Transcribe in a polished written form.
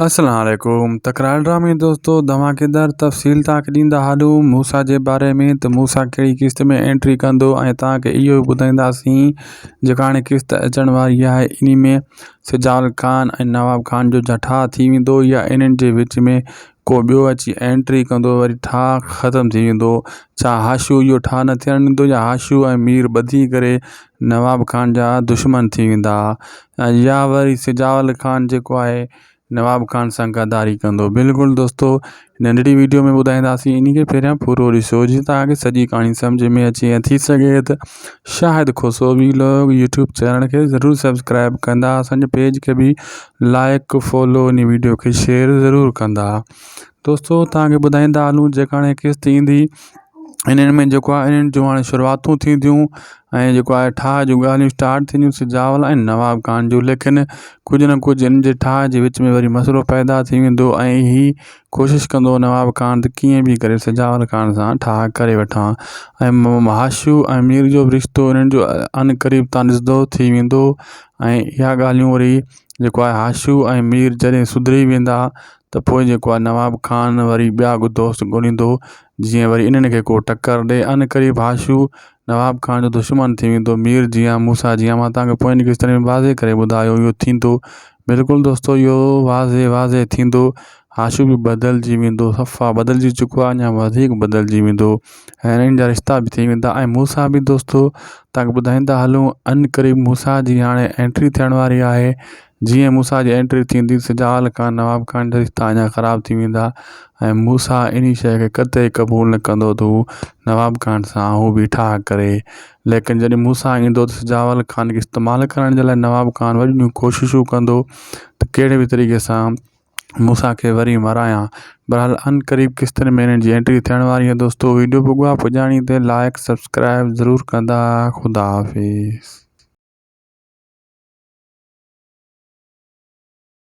السلام عليڪم تڪرار ڊرامي دوستو ڌماڪيدار تفصيل توهان کي ڏيندا هلون موسيٰ جي باري ۾ ته موسيٰ ڪهڙي قسط ۾ انٽري ڪندو ۽ توهان کي اهو به ٻڌائينداسين جيڪا هاڻي قسط اچڻ واري آهي انهي ۾ سجاول خان ۽ نواب خان جو جٺاء ٿي ويندو يا انهن جي وچ ۾ ڪو ٻيو اچي انٽري ڪندو وري ٺاهه ختم ٿي ويندو ڇا هاشو اهو ٺاهه نه ٿيڻ ڏيندو يا هاشو ۽ مير ٻڌي ڪري نواب خان جا دشمن ٿي ويندا يا وري سجاول خان جيڪو آهي نواب خان سان غداري ڪندو بلڪل دوستو ننڍڙي ويڊيو ۾ ٻڌائينداسين انهي کي پهريان پورو ڏسو جي توهان کي سڄي ڪهاڻي سمجھ ۾ اچي ۽ ٿي سگهي ته Shahid Kosso vlog YouTube channel کي ضرور سبسڪرائب ڪندا اسان جي پيج کي به لائڪ فالو انهي ويڊيو کي شيئر ضرور ڪندا دوستو توهان کي ٻڌائيندا هلون جيڪا هاڻي قسط ايندي انهن ۾ جيڪو آهي انهن جون هاڻي شروعاتون ٿينديون ۽ جيڪو آهي ٺاهه جون ڳالهيون اسٽارٽ ٿينديون سجاول ۽ نواب خان جون ليڪن ڪجهه نه ڪجهه انهن جي ٺاهه جي وچ ۾ وري مسئلو پيدا ٿي ويندو ۽ هي ڪوشش ڪندو نواب خان ته ڪيئن به ڪري سجاول خان سان ٺاهه ڪري وٺان ۽ مهاشو ۽ مير جو به رشتو انهن جو عن قريب تان ڏسندو ٿي ويندو ۽ اها ڳالهيون وري جيڪو آهي هاشو ۽ مير جڏهن سڌري ويندا ته پوء جيڪو آهي نواب خان وري ٻيا به دوست ڳوليندو جيئن وري انهن کي ڪو ٽڪر ڏئي ان قريب هاشو نواب خان جو دشمن ٿي ويندو مير جيان موسيٰ جيان مان توهان کي پوئين قسطن ۾ واضح ڪري ٻڌايو اهو ٿيندو بلڪل دوستو اهو واضح واضح ٿيندو هاشو به بدلجي ويندو صفا بدلجي چڪو آهي اڃا وڌيڪ بدلجي ويندو ۽ انهن جا رشتا به ٿي ويندا ۽ موسيٰ به دوستو توهان کي ٻڌائيندا هلون ان قريب موسيٰ جي هاڻي انٽري ٿيڻ واري آهي جيئن موسيٰ جي انٽري ٿيندي سجال خان نواب خان جا رشتا اڃا خراب ٿي ويندا ۽ موسيٰ انهي شيء کي قطعي قبول نه ڪندو ته هو نواب خان سان هو به ٺاهه ڪري ليڪن جڏهن موسيٰ ايندو ته سجاول خان کي استعمال ڪرڻ جي لاء نواب خان وڏيون ڪوششون ڪندو ته ڪهڙي به طريقي سان موسيٰ کي وري مرايان بهرحال عنقريب قسطن ۾ انهن جي انٽري ٿيڻ واري آهي دوستو ويڊيو پڳو آهي پڄاڻي تي لائڪ سبسڪرائب ضرور ڪندا خدا حافظ.